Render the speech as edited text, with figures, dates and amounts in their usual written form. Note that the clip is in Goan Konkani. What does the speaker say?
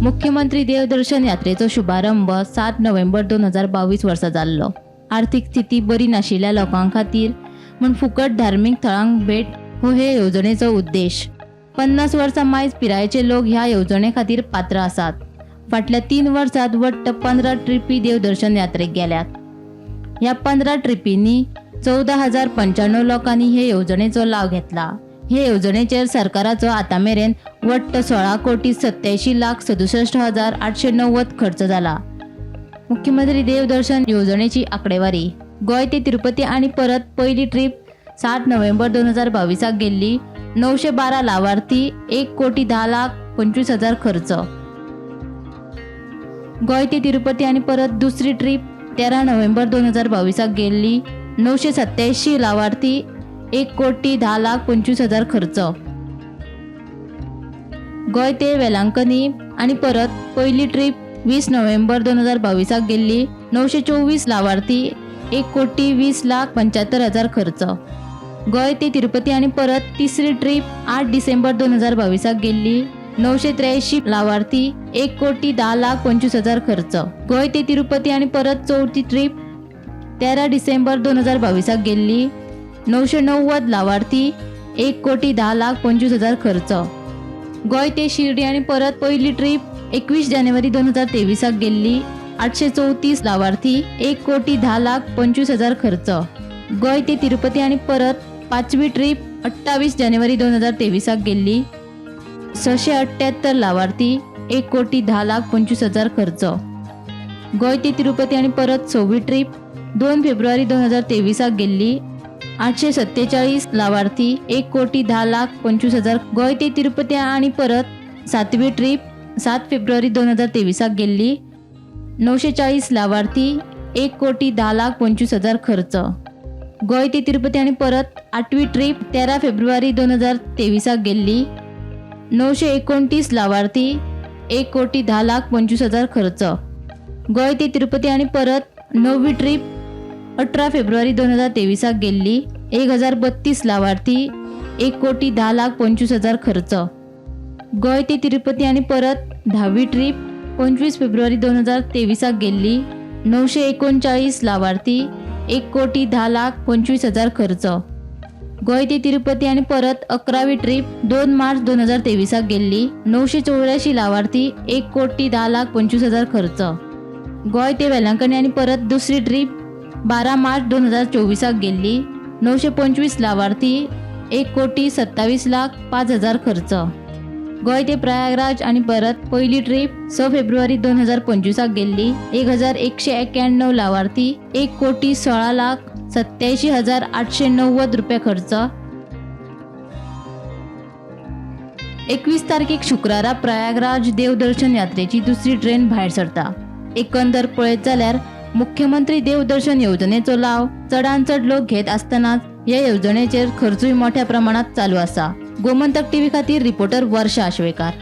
मुख्यमंत्री देवदर्शन यात्रेचो शुभारंभ 7 नोव्हेंबर 2022 वर्सा जाल्लो. आर्थीक स्थिती बरी नाशिल्ल्या लोकां खातीर म्हूण फुकट धार्मीक थळांक भेट हो हे येवजणेचो उद्देश. 50 वर्सां मायज पिरायेचे लोक ह्या येवजणे खातीर पात्र आसात. फाटल्या 3 वर्सांत वट्ट 15 ट्रिपी देवदर्शन यात्रेक गेल्यात. ह्या 15 ट्रिपींनी 14,095 लोकांनी हे येवजणेचो लाव घेतला. हे येवजणेचेर सरकाराचो आतां मेरेन वट्ट 16,87,67,890 खर्च जाला. मुख्यमंत्री देवदर्शन येवजणेची आंकडेवारी. गोंय ते तिरुपती आनी परत पयली ट्रीप 7 नोव्हेंबर 2022 गेल्ली. 912 लावार्थी, 1,10,25,000 खर्च. गोंय ते तिरुपती आनी परत दुसरी ट्रीप 13 नोव्हेंबर 2022 गेल्ली. 987 लावार्थी, 1,10,25,000 खर्च. गोंय ते वेलांकनी आनी परत पयली ट्रीप 20 नोव्हेंबर 2022 गेल्ली. 924 लावार्थी, 1,20,75,000 खर्च. गोंय ते तिरुपती आनी परत तिसरी ट्रीप 8 डिसेंबर 2022 गेल्ली. 983 लावार्थी, 1,10,25,000 खर्च. गोंय ते तिरुपती आनी परत चवथी ट्रीप 13 डिसेंबर 2022 गेल्ली. 990 लावार्थी, 1,10,25,000 खर्च. गोंय ते शिर्डी आनी परत पयली ट्रीप 21 जानेवारी 2023 गेल्ली. 834 लावार्थी, 1,10,25,000 खर्च. गोंय ते तिरुपती आनी परत पांचवी ट्रीप 28 जानेवारी 2023 गेल्ली. 678 लावार्थी, 1,10,25,000 खर्च. गोंय ते तिरुपती आनी परत सव्वी ट्रीप 2 फेब्रुवारी 2023 गेल्ली. 847 लावार्थी, 1,10,25,000. गोंय ते तिरुपती आनी परत सातवी ट्रीप 7 फेब्रुवारी 2023 गेल्ली. 940 लावार्थी, 1,10,25,000 खर्च. गोंय ते तिरुपती आनी परत आठवी ट्रीप 13 फेब्रुवारी 2023 गेल्ली. 929 लावार्थी, 1,10,25,000 खर्च. गोंय ते तिरुपती आनी परत णवी ट्रीप 18 फेब्रुवारी 2023 गेल्ली. 1032 लावार्थी, 1,10,25,000 खर्च. गोंय ते तिरुपती आनी परत धावी ट्रीप 25 फेब्रुवारी 2023 गेल्ली. 939 लावार्थी, 1,10,25,000 खर्च. गोंय ते तिरुपती आनी परत 11वी ट्रीप 2 मार्च 2023 गेल्ली. 984 लावार्थी, 1,10,25,000 खर्च. गोंय ते वेलांकनी आनी परत दुसरी ट्रीप 12 मार्च 2024 गेल्ली. 925 लावार्थी, 1,27,05,000 खर्च. गोंय ते प्रयागराज आनी परत पयली ट्रीप 6 फेब्रुवारी 2025 गेल्ली. 1191 लावार्थी, 1,16,87,890 रुपया खर्च. 21 तारखेक शुक्रारा प्रयागराज देवदर्शन यात्रेची दुसरी ट्रेन भायर सरता. एकंदर पळयत जाल्यार मुख्यमंत्री देवदर्शन येवजणेचो लाव चडान चड लोक घेत आसतनाच ह्या येवजणेचेर खर्चूय मोठ्या प्रमाणात चालू आसा. गोमंतक टीव्ही खातीर रिपोर्टर वर्षा आश्वेकार.